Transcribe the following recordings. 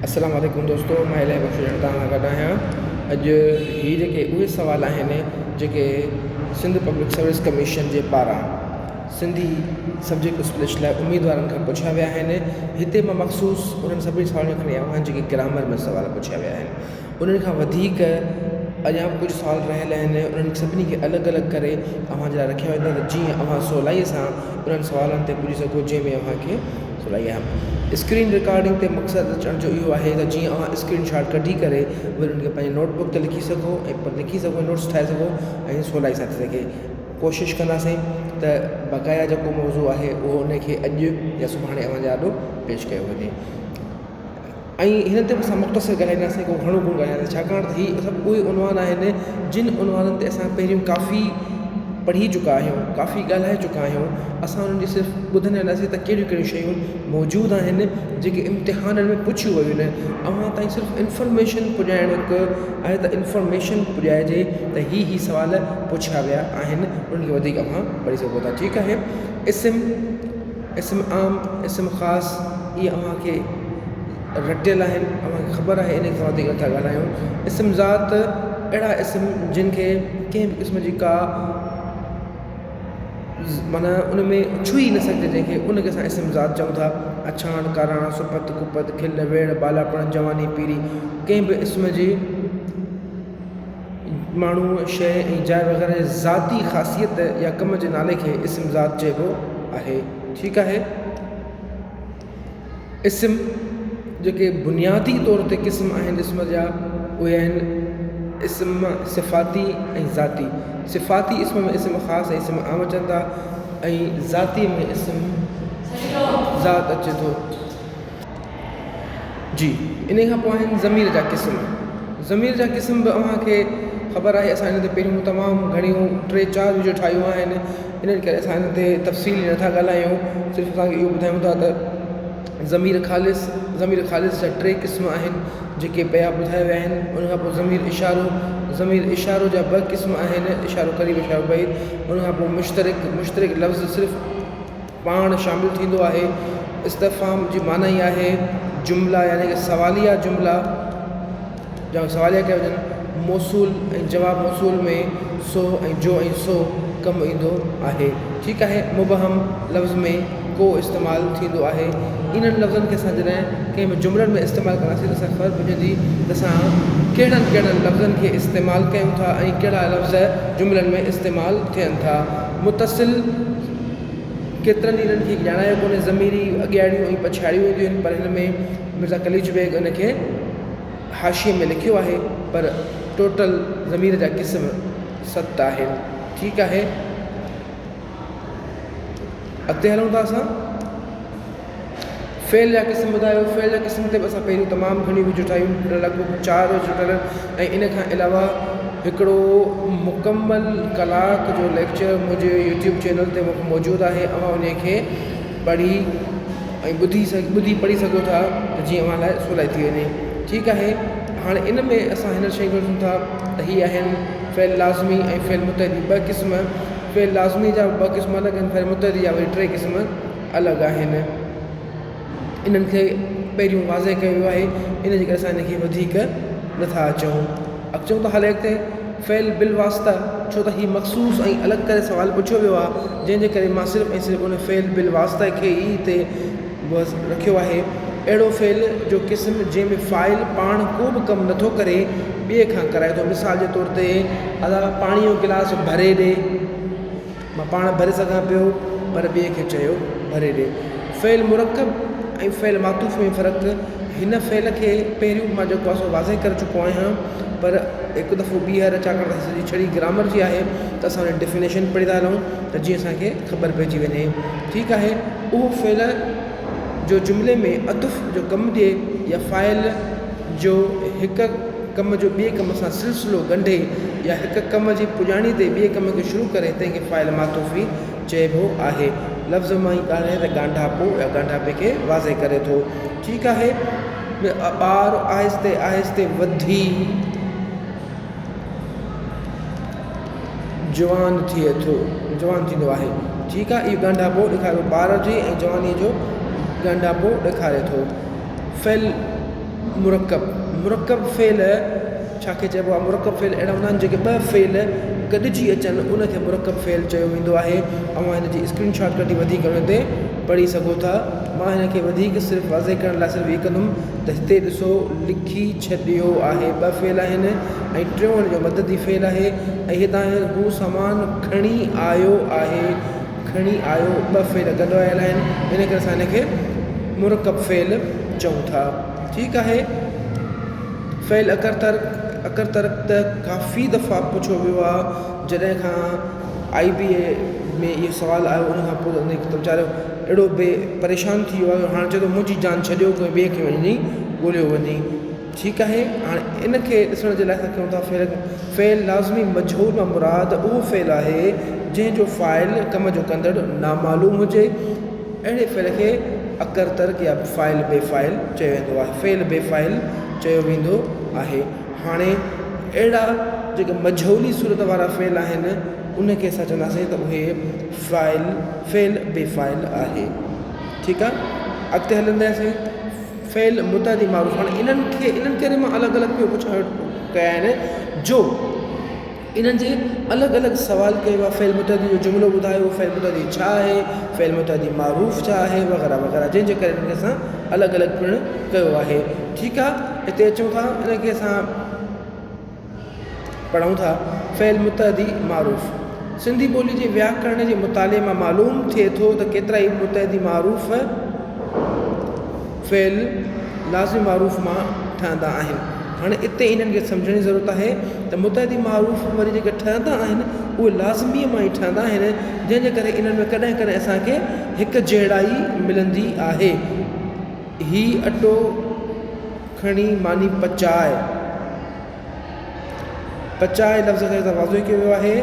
السلام عليڪم دوستو مان الاهي بخش جڻ توهان سان گڏ آهيان اڄ هي جيڪي اهي سوال آهن جيڪي سنڌ پبلڪ سروس ڪميشن جي پاران سنڌي سبجيڪٽ اسپيشلسٽ لاء اميدوارن کان پڇيا ويا آهن هتي مان مخصوص انهن سڀني سوالن کي کڻي آيو آهيان جيڪي گرامر ۾ سوال پڇيا ويا آهن انهن کان وڌيڪ اڃا به ڪجهه سوال رهيل آهن انهن سڀني کي الڳ الڳ ڪري اوهان جي لاء رکيا ويندا ته جيئن اوهان سولائي سان انهن سوالن تي پڄي سگهو جنهن ۾ اوهان کي سولائي آهي. اسڪرين رڪارڊنگ تي مقصد اچڻ جو اهو آهي ته جيئن اوهان اسڪرين شاٽ ڪڍي ڪري وري ان کي پنهنجي نوٽ بڪ تي لکي سگهو ۽ لکي سگهو نوٽس ٺاهي سگهو ۽ سولائي سان ٿي سگهي. ڪوشش ڪنداسين ته بقايا جيڪو موضوع آهي اهو ان کي اڄ يا سڀاڻي اوهان جي آڏو پيش ڪيو وڃي. ۽ هن تي به اسان مختصر ڳالهائينداسين ڪو گهڻو ڪونه ڳالهائينداسين ڇاڪاڻ ته هي سڀ اهي عنوان آهن جن عنوانن تي اسان پهريون ڪافي پڙهي چڪا آهيون ڪافي ڳالهائي چڪا آهيون اسان انهن جي صرف ٻڌندا رهنداسين ته ڪهڙيون ڪهڙيون شيون موجود آهن جيڪي امتحانن ۾ پڇيون ويون آهن اوهان تائين صرف انفارميشن پڄائڻ هڪ آهي ته انفارميشن پڄائجي ته هي هي سوال پڇيا ويا آهن انهن کي وڌيڪ اوهان پڙهي سگهو ٿا ٺيڪ آهي اسم اسم عام، اسم خاص اهي اوهان کي رٽيل آهن، اوهان کي خبر آهي انهي کان وڌيڪ نٿا ڳالهايون. اسم ذات اهڙا اسم جن کي ڪنهن به قسم جي ڪا معنيٰ ان ۾ ڇهي نه سگهجي جنهن کي ان کي اسان اسم ذات چئون ٿا. اڇاڻ، ڪاراڻ، سپت، ڪپت، کل، ويڙهه، ٻالاپڻ، جواني، پيري ڪنهن به اسم جي. ماڻهو، شيء ۽ جاء وغيره جي ذاتي خاصيت يا ڪم جي نالي کي اسم ذات چئبو آهي. ٺيڪ آهي. اسم جيڪي بنيادي طور تي قسم آهن اسم جا اهي آهن اسم صفاتي ۽ ذاتي. صفاتي اسم ۾ اسم خاص ۽ اسم عام اچن ٿا ۽ ذاتي ۾ اسم ذات اچي ٿو. جي انهي کان پوء آهن ضمير جا قسم. ضمير جا قسم به اوهان کي خبر آهي اسان ان تي پهريون تمام گهڻيون ٽي چار وڊيو ٺاهيون آهن انهن ڪري اسان ان تي تفصيلي نٿا ڳالهايون صرف اسان کي اهو ٻڌايون ٿا ته ضمير خالص ضمير خالص جا ٽي قسم آهن جيڪي پيا ٻڌايا ويا آهن ان کان پوء ضمير اشارو ضمير اشارو جا ٻه قسم آهن اشارو قريب اشارو بعيد ان کان پوء مشترڪ مشترڪ لفظ صرف پاڻ شامل ٿيندو آهي. استفهام جي معنيٰ ئي آهي جملا يعني ڪه سواليه جملا جا سواليه ڪيا وڃن موصول ۽ جواب موصول ۾ سو ۽ جو ۽ سو ڪم ايندو آهي ٺيڪ آهي مبهم لفظ ۾ ڪو استعمال ٿيندو آهي انهن لفظن کي اسان جڏهن ڪنهن به جملن ۾ استعمال ڪنداسين ته اسان کي خبر پوندي ته اسان ڪهڙن ڪهڙن لفظن کي استعمال ڪيون ٿا ۽ ڪهڙا لفظ جملن ۾ استعمال ٿين ٿا متصل ڪيترن ئي انهن کي ڄاڻايو ڪونهي، ضميري اڳياڙيون ۽ پڇاڙيون اينديون آهن، پر هن ۾ مرزا قليچ بيگ ان کي حاشيي ۾ لکيو آهي، پر ٽوٽل ضمير جا قسم ست آهن. ٺيڪ آهي. اڳتي هلون ٿا اسان. فعل جا قسم ٻڌايو، فعل جا قسم تي به اسان پهريون تمام گهڻيون وڊيو ٺاهيون لڳ ڀڳ چار وڊيو ٺهيل آهن ۽ ان کان علاوه هڪڙو مڪمل ڪلاڪ جو ليڪچر منهنجي يوٽيوب چينل تي موجود آهي اوهان ان کي پڙهي ۽ ٻڌي ٻڌي پڙهي سگهو ٿا ته جيئن اوهان لاء سولائي ٿي وڃي ٺيڪ آهي هاڻي ان ۾ اسان هن شيء کي ڏسون ٿا ته هي آهن فعل لازمي ۽ فعل متعدي ٻه قسم فعل لازمي جا ٻه قسم الڳ آهن فعل متعدي جا وري ٽي قسم الڳ آهن. انهن کي پهريون واضح ڪيو ويو آهي ان جي ڪري اسان ان کي وڌيڪ نٿا اچون. اچون ٿا هلي اڳتي فعل بالواسطه ڇو ته هي مخصوص ۽ الڳ ڪري سوال پڇيو ويو آهي جنهن جي ڪري مان صرف ۽ صرف ان فعل بالواسطه کي ئي هتي رکيو آهي. اهڙو فعل جو قسم جنهن ۾ فاعل پاڻ ڪو به ڪم نٿو ڪري ٻئي کان ڪرائي ٿو مثال جي طور تي ادا پاڻي جو گلاس ڀري ڏي. مان پاڻ ڀري سگهان پيو پر ٻئي کي چيو ڀري ڏي. فعل مرڪب ۽ فعل معطوف ۾ فرق، هن فعل کي پهريون مان جيڪو آهي سو واضح ڪري چڪو آهيان پر هڪ دفعو ٻيهر ڇاڪاڻ ته سڄي ڇڙي گرامر جي آهي ته اسان ان جي ڊيفينيشن پڙهي ٿا هلون ته جيئن اسان کي خبر پئجي وڃي. ٺيڪ آهي اهو فعل جو جملي ۾ عطف جو ڪم ڏئي يا فاعل جو هڪ ڪم جو ٻئي ڪم سان سلسلو ڳنڍي يا هڪ ڪم جي پڄاڻي تي ٻئي ڪم کي شروع ڪري تنهن کي فاعل معطوفي چئبو آهي. لفظ مان ئي ڳالهه آهي ته ڳانڍاپو يا ڳانڍاپي کي واضح ڪري ٿو. ٺيڪ آهي. ٻار آهستي آهستي وڌي جوان ٿئي ٿو، جوان ٿيندو آهي. ٺيڪ آهي. اهو ڳانڍاپو ڏيکاري ٿو. ٻار جي ۽ جوانيء جو ڳانڍاپو ڏيکاري ٿو. فعل. مرڪب، مرڪب فعل ڇا کي چئبو آهي؟ مرڪب فعل اهڙا هوندا آهن جيڪي ٻه فعل گڏجي اچن ان کي مرڪب فعل چيو ويندو آهي. اوهان هن جي اسڪرين شاٽ ڪڍي وڌيڪ ان تي پڙهي سگهو ٿا. مان هن کي وڌيڪ صرف واضح ڪرڻ لاء صرف هي ڪندم ته هتي ڏسو لکي ڇڏيو آهي ٻه فعل آهن ۽ ٽيون هن جو مددي فعل آهي ۽ هتان هو سامان کڻي آيو آهي کڻي آيو ٻه فعل گڏ آيل آهن ان ڪري اسان هن کي مرڪب فعل چئون ٿا ٺيڪ آهي فعل اڪر ترڪ اڪر ترڪ ته ڪافي دفعا پڇيو ويو آهي جڏهن کان آئي بي اي ۾ اهو سوال آيو ان کان پوء ان هڪ ويچارو اهڙو بي پريشان ٿي ويو آهي هاڻي چئي ٿو منهنجي جان ڇڏيو ڪنهن ٻئي کي وڃي ڳوليو وڃي ٺيڪ آهي هاڻي ان کي ڏسڻ جي لاء اسان ڪيون ٿا فعل فعل لازمي مجهول مان مراد اهو فعل آهي جنهن جو فاعل ڪم جو ڪندڙ نامعلوم هجي اهڙي فعل کي اڪر ترڪ يا فاعل بي فاعل چيو ويندو آهي فعل بي فاعل چيو ويندو آهي هاڻي اهڙا جيڪي مجهولي صورت وارا فعل آهن ان کي اسان چونداسين ته اهي فاعل فعل بي فاعل آهي ٺيڪ آهي اڳتي هلنداسين فعل متعدي معروف هاڻي انهن کي انهن ڪري مان الڳ الڳ پيو پڇا ڪيا آهن جو انهن جي الڳ الڳ سوال ڪيو آهي فعل متعدي جو جملو ٻڌايو فعل متعدي ڇا آهي فعل متعدي معروف ڇا آهي وغيره وغيره جنهن جي ڪري انهن کي اسان الڳ الڳ پڻ ڪيو آهي ٺيڪ آهي هتي اچون ٿا ان کي اسان پڙهون ٿا، فعل متعدي معروف. سنڌي ٻولي جي وياڪرڻ جي مطالعي مان معلوم ٿئي ٿو ته ڪيترائي متعدي معروف فعل لازم معروف مان ٺهندا آهن. هاڻي اتي انهن کي سمجهڻ جي ضرورت آهي ته متعدي معروف وري جيڪي ٺهندا آهن اهي لازميء مان ئي ٺهندا آهن جنهن جي ڪري انهن ۾ ڪڏهن ڪڏهن اسان کي هڪ جهڙائي ملندي آهي. هي اٽو کڻي ماني پچاء. پچاء لفظ کي هتان واضح ڪيو ويو آهي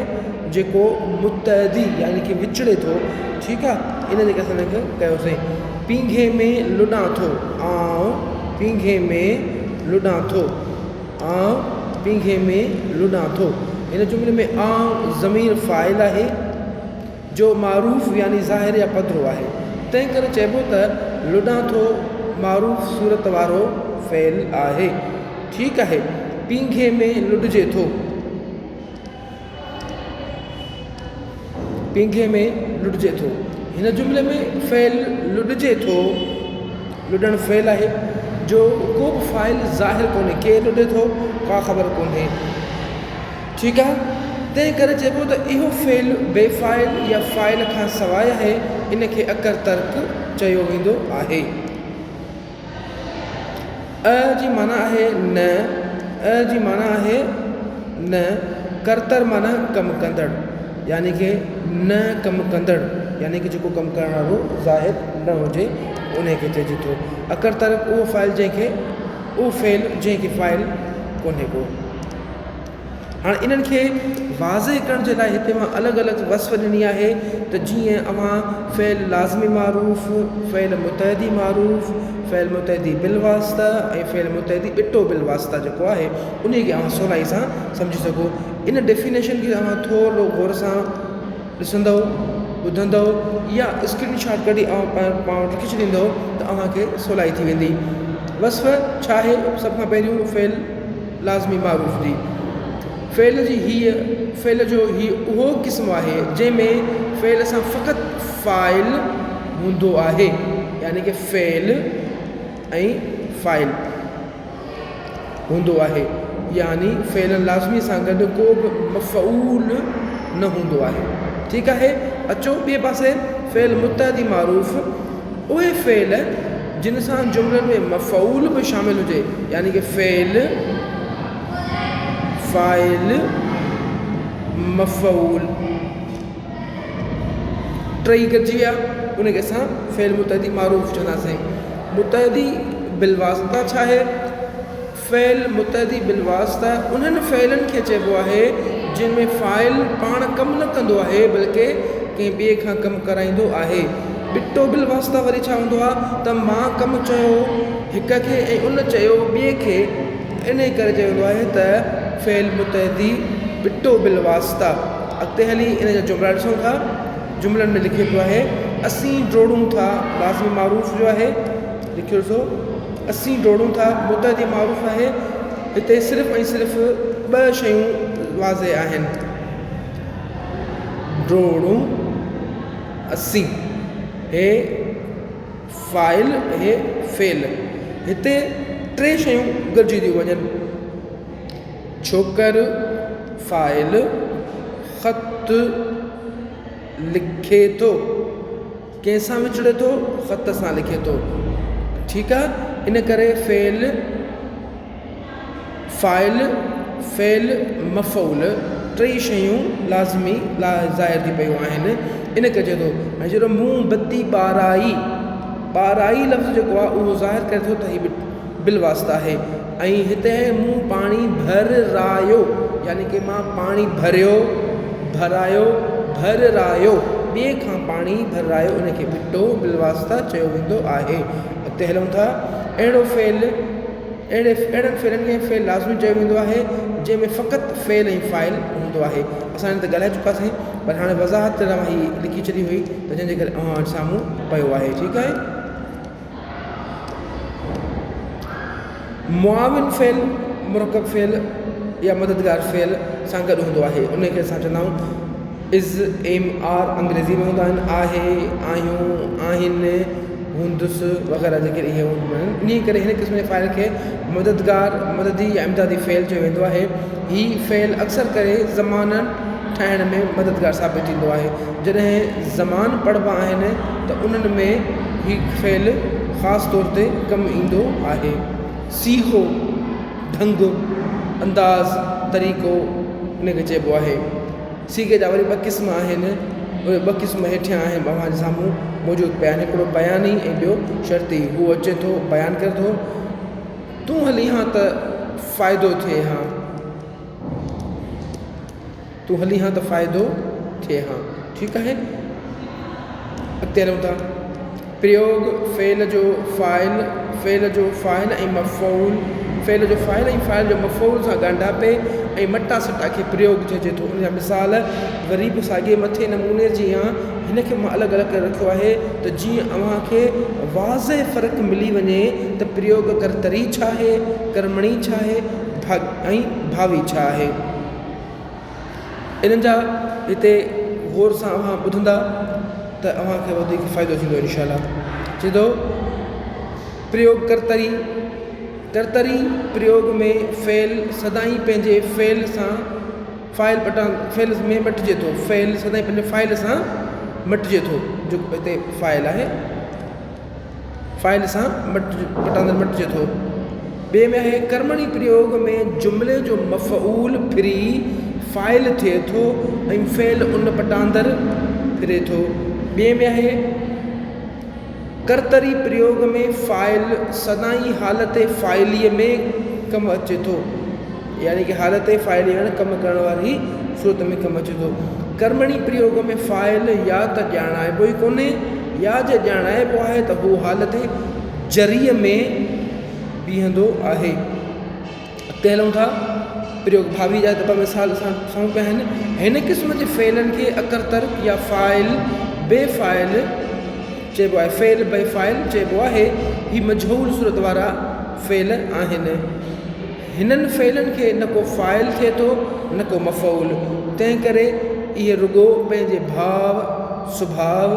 جيڪو متعدي يعني ڪي وچڙي ٿو ٺيڪ آ ان جي ڪري اسان هن کي ڪيوسين پينگهي ۾ لڏان ٿو آئون پينگهي ۾ لڏان ٿو آئون پينگهي ۾ لڏان ٿو هن جملي ۾ آئون ضمير فاعل آهي جو معروف يعني ظاهر يا پڌرو آهي، تنهن ڪري چئبو ته لڏان ٿو معروف صورت وارو فعل آهي. ٺيڪ آهي، پينگهي ۾ لڏجي ٿو. پينگهي ۾ لڏجي ٿو. هن جملي ۾ فعل لڏجي ٿو، لڏڻ فعل آهي، جو ڪو به فاعل ظاهر ڪونهي، ڪير لڏي ٿو، ڪا خبر ڪونهي. ٺيڪ آهي، تنهن ڪري چئبو ته اهو فعل بي فاعل يا فاعل کان سواء آهي، ان کي اڪر ترڪ چيو ويندو آهي. ا جي معنيٰ آهي نه، ا جي معنيٰ آهي نه، ڪرتر معنيٰ ڪم ڪندڙ، يعني ڪه نه ڪم ڪندڙ، يعني ڪه جيڪو ڪم ڪرڻ وارو ظاهر نه هجي، انهي کي چئجي ٿو. اڪر ترڪ اهو فاعل جنهن کي اهو فعل جنهن کي فاعل ڪونهي ڪو. هاڻ انهن کي واضح ڪرڻ جي لاء هتي مان الڳ الڳ وصف ڏني آهي ته جيئن اوهان فعل لازمي معروف، فعل متعدي معروف، فعل متعدي بالواسطه ۽ فعل متعدي ٻٽو بالواسطه جيڪو آهي انهي کي اوهان سولائي سان سمجهي سگهو. ان ڊيفينيشن کي اوهان ٿورو غور سان ڏسندؤ، ٻڌندؤ يا اسڪرين شاٽ ڪڍي اوهان پاڻ وٽ رکي ڇڏيندؤ ته اوهان کي سولائي ٿي ويندي. وصف ڇا آهي؟ سڀ کان پهريون فعل لازمي معروف جي فعل جي هيء فعل جو هي اهو قسم آهي جنهن ۾ فعل سان فقط فاعل هوندو آهي يعني ڪه فعل ۽ فاعل. هوندو آهي يعني فعل لازمي سان گڏ ڪو به مفعول نه هوندو آهي. ٺيڪ آهي اچو ٻئي پاسي فعل متعدي معروف اهي فعل جن سان جملن ۾ مفعول به شامل هجي يعني ڪه فعل فاعل مفعول ٽئي گڏجي ويا ان کي اسان فعل متعدي معروف چونداسين. متعدي بالواسطه ڇا آهي؟ فعل متعدي بالواسطه انهن فعلن کي چئبو آهي جن ۾ فاعل پاڻ ڪم نه ڪندو آهي بلڪه ڪنهن ٻئي کان ڪم ڪرائيندو آهي. ٻٽو بالواسطه وري ڇا هوندو آهي ته مان ڪم چيو هڪ کي ۽ ان چيو ٻئي کي انهي ڪري چيو ويندو آهي ته فعل متعدي ٻٽو بالواسطه. اڳتي هلي ان جا جملا ڏسون ٿا. جملن ۾ لکيو پيو آهي، اسين ڊوڙون ٿا لازمي معروف جو آهي، لکيو ڏسو، اسين ڊوڙون ٿا متعدي معروف آهي. هتي صرف ۽ صرف ٻه شيون واضح آهن. ڊوڙون اسين هي فاعل هي فعل. هتي ٽي شيون گڏجي ٿيون وڃن. ڇوڪر فاعل خط لکي ٿو. ڪنهن سان وچڙي ٿو؟ خط سان لکي ٿو. ٺيڪ آ ان ڪري فعل فاعل فعل مفعول ٽئي شيون لازمي ظاهر ٿي پيون آهن ان ڪري چئي ٿو ۽ جهڙو مون بتي ٻارائي ٻارائي لفظ جيڪو آ اهو ظاهر ڪري ٿو ته هي بالواسطه آهي ۽ هتي مون پاڻي ڀررايو يعني ڪي مان پاڻي ڀريو، ڀرايو، ڀررايو، ٻئي کان پاڻي ڀررايو ان کي ٻٽو بالواسطه چيو ويندو آهي. اڳتي هلون ٿا. اهڙو فعل اهڙي اهڙن فعلن کي فعل لازمي چيو ويندو آهي جنهن ۾ فقط فعل ۽ فاعل هوندو آهي. اسان هن تي ڳالهائي چڪاسين پر هاڻي وضاحت لاء هي لکي ڇڏي هئي ته جنهن جي ڪري اوهان وٽ سامهون پيو آهي ٺيڪ آهي. معاون فعل مرڪب فعل يا مددگار فعل سان گڏ هوندو آهي ان کي اسان چوندا آهيون از ايم آر انگريزي ۾ هوندا آهن آهي آهيون آهن هوندس وغيره جيڪي اهي هوندا آهن انهي ڪري هن قسم جي فاعل کي مددگار مددي يا امدادي فعل چيو ويندو آهي هي فعل اڪثر ڪري زمانن ٺاهڻ ۾ مددگار ثابت ٿيندو آهي. جڏهن زمان پڙهبا آهن ته انهن ۾ هي فعل خاص طور تي ڪم ايندو آهي. صيغو، ڍنگ، انداز، طريقو ان کي چئبو آهي. صيغي جا وري ٻه قسم آهن. اهي ٻه قسم هيٺيان آهن اوهان جي سامهون موجود پيا آهن. هڪڙو بياني ۽ ٻيو شرطي. هو اچي ٿو، بيان ڪري ٿو. تون هلين ها ته فائدو ٿئي ها. تون هلين ها ته فائدو ٿئي ها. ٺيڪ آهي. اڳتي هلون ٿا. پريوگ، فعل جو فاعل، فعل جو فاعل ۽ مفعول، فعل جو فاعل ۽ فاعل جو مفعول سان ڳانڍاپي ۽ مٽا سٽا کي پريوگ چئجي ٿو. ان جا مثال وري به ساڳئي مٿين نموني جيان هن کي مان الڳ الڳ ڪري رکيو آهي ته جيئن اوهان کي واضح فرق ملي وڃي ته پريوگ ڪرتري ڇا آهي، ڪرمڻي ڇا آهي ۽ ڀاوي ڇا آهي. انهن جا هتي غور سان اوهان ٻڌندا ته اوهان کي وڌيڪ فائدو ٿيندو انشاء الله. چئي ٿو پريوگ ڪرتري، ڪرتري پريوگ ۾ فعل سدائين پنهنجي فعل سان فاعل پٽان فعل ۾ مٽجي ٿو فعل سدائين پنهنجي فاعل سان مٽجي ٿو جيڪو هتي فاعل آهي. فاعل سان پٽاندر مٽجي ٿو. ٻئي ۾ آهي ڪرمڻي پريوگ ۾ جملي جو مفعول ڦري فاعل ٿئي ٿو ۽ فعل ان پٽاندر ڦري ٿو. ٻئي ۾ آهي ڪرتري پريوگ ۾ فاعل سدائين حالت فاعليء ۾ ڪم اچي ٿو. يعني ڪه حالت فاعلي يعني ڪم ڪرڻ واري صورت ۾ ڪم اچي ٿو. ڪرمڻي پريوگ ۾ فاعل يا ته ڄاڻائبو ئي ڪونهي يا جي ڄاڻائبو آهي ته هو حالت جريء ۾ بيهندو آهي. اڳتي هلون ٿا. پريوگ ڀاوي جا ته مثال اسان سامهون پيا آهن. هن قسم جي فعلن کي اڪرترڪ يا فاعل بي فاعل چئبو آهي. فعل بي فاعل چئبو آهي. هي مجهول صورت وارا فعل آهن. هنن فعلن کي نه ڪو فاعل ٿئي ٿو نه ڪو مفعول، تنهن ڪري اهي رڳو پنهنجي ڀاو، سڀاء،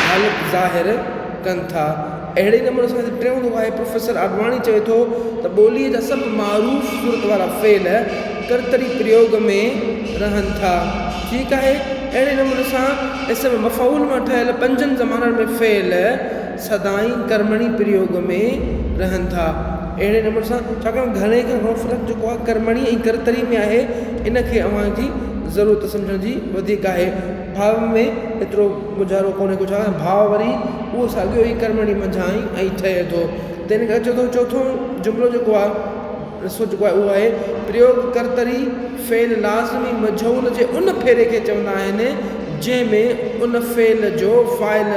حالت ظاهر ڪن ٿا. اهڙي نموني سان هتي ٽيون دفعو آهي پروفيسر آڏواڻي چوي ٿو ته ٻوليء جا سڀ معروف صورت وارا فعل ڪرتري پريوگ ۾ رهن ٿا. ٺيڪ آهي. اهڙي نموني سان اسم مفعول مان ٺهيل پنجن زمانن ۾ فعل سدائين ڪرمڻي پريوگ ۾ رهن ٿا. اهڙي نموني سان ڇاڪاڻ گهڻي کان گهڻو فرق جيڪو آهي ڪرمڻي ۽ ڪرتري ۾ آهي ان کي اوهان جي ضرورت سمجهڻ جي وڌيڪ آهي. ڀاو ۾ ايترو مونجهارو ڪونهي ڪو ڇاڪاڻ ڀاو وري اهو ساڳيو ئي ڪرمڻي منجهان ئي ۽ ٺهي ٿو. تنهن کان چوٿون چوٿون جملو جيڪو آهي رسو جيڪو آهي اهو آهي پريوگ ڪرتري فعل لازمي مجهول جي ان ڦيري کي چوندا آهن جنهن ۾ ان فعل جو فاعل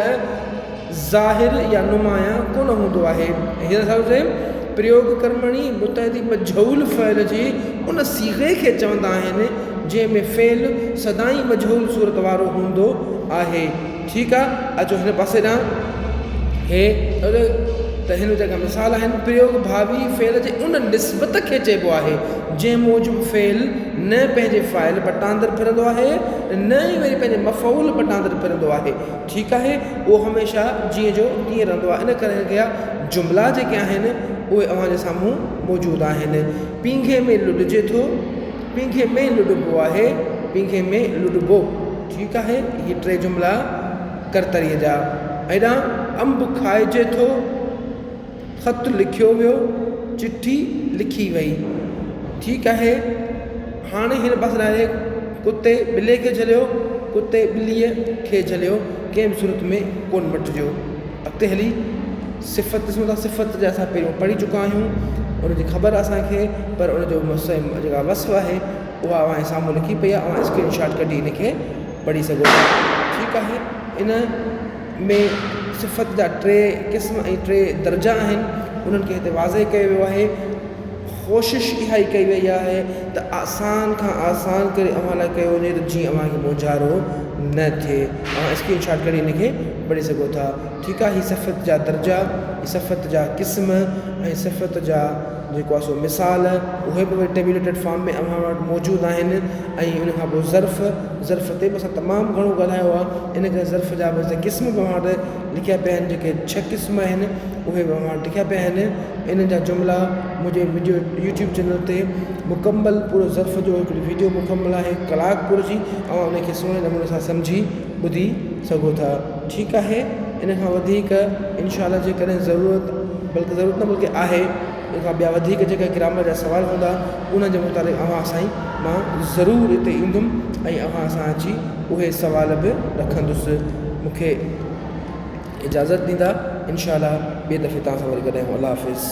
ظاهر يا نمايان ڪونه هوندو آهي. هينئر ڇا ٿو چئي؟ پريوگ ڪرمڻي متعدي مجهول فعل جي ان صيغي کي چوندا آهن، جنهن ۾ فعل سدائين مجهول صورت وارو هوندو آهي. ٺيڪ آ، اچو هن پاسي ڏانهن. هي ته هن جيڪا مثال آهن، پريوگ ڀاوي فعل جي ان نسبت کي چئبو آهي، جنهن موجب فعل نه پنهنجي فاعل پٽاندر ڦرندو آهي نه ئي وري پنهنجي مفعول پٽاندر ڦرندو آهي. ٺيڪ آهي، اهو هميشه جيئن جو تيئن رهندو آهي. ان ڪري هن جا جملا جيڪي آهن، اهي اوهان جي سامهون موجود آهن. پينگهي ۾ لڏجي ٿو، پينگهي ۾ لڏبو آهي، پينگهي ۾ لڏبو. ٺيڪ آهي، هي ٽي جملا ڪرتريء جا. هيڏانهن انب کائجي ٿو، خط لکيو ويو، چٺي لکي وئي. ٺيڪ آهي، هاڻي هن پاسي ڏانهن ڪتي ٻلي کي جهليو، ڪتي ٻليء کي جهليو، ڪنهن به صورت ۾ ڪونه مٽجو. اڳتي هلي صفت ڏسون ٿا، صفت جا اسان پهريون پڙهي چڪا آهيون، ان جي خبر اسان کي پر ان جو جيڪا وصف آهي اها اوهان جي سامهون لکي پئي آهي، اوهان اسڪرين شاٽ ڪڍي ان کي پڙهي سگهو ٿا. ٺيڪ آهي، ان ۾ صفت جا ٽي قسم ۽ ٽي درجا آهن، انهن کي هتي واضح ڪيو ويو آهي. ڪوشش اها ئي ڪئي وئي آهي ته آسان کان آسان ڪري اوهان لاء ڪيو وڃي ته جيئن اوهان کي مونجهارو نه ٿئي. اوهان اسڪرين شاٽ ڪڍي ان کي پڙهي سگهو ٿا. ٺيڪ آهي، هي صفت جا درجا، هي صفت جا قسم ۽ صفت جا جيڪو آهي سو مثال اهي به وري ٽيبيوليٽيڊ فارم ۾ اوهان وٽ موجود آهن ۽ ان کان پوء ظرف، ظرف تي به اسان تمام گهڻو ڳالهايو آهي ان ڪري ظرف جا به قسم به اوهان وٽ لکيا پيا آهن جيڪي ڇهه قسم آهن اهي به اوهان وٽ لکيا پيا آهن انهن جا جملا منهنجي وڊيو يوٽيوب چينل تي مڪمل پورو ظرف جو هڪڙو وڊيو مڪمل آهي ڪلاڪ پور جي اوهان ان کي سهڻي نموني سان سمجهي ٻڌي سگهو ٿا ٺيڪ آهي ان کان وڌيڪ انشاء الله جيڪڏهن ضرورت بلڪه ضرورت نه بلڪه آهي ان کان ٻيا وڌيڪ جيڪا گرامر جا سوال هوندا انهن جي متعلق اوهان سائين مان ضرور اتي ايندم ۽ اوهان سان اچي اهي سوال به رکندس مون کي اجازت ڏيندا انشاء الله ٻئي دفعي توهان سان وري گڏ آهيون الله حافظ.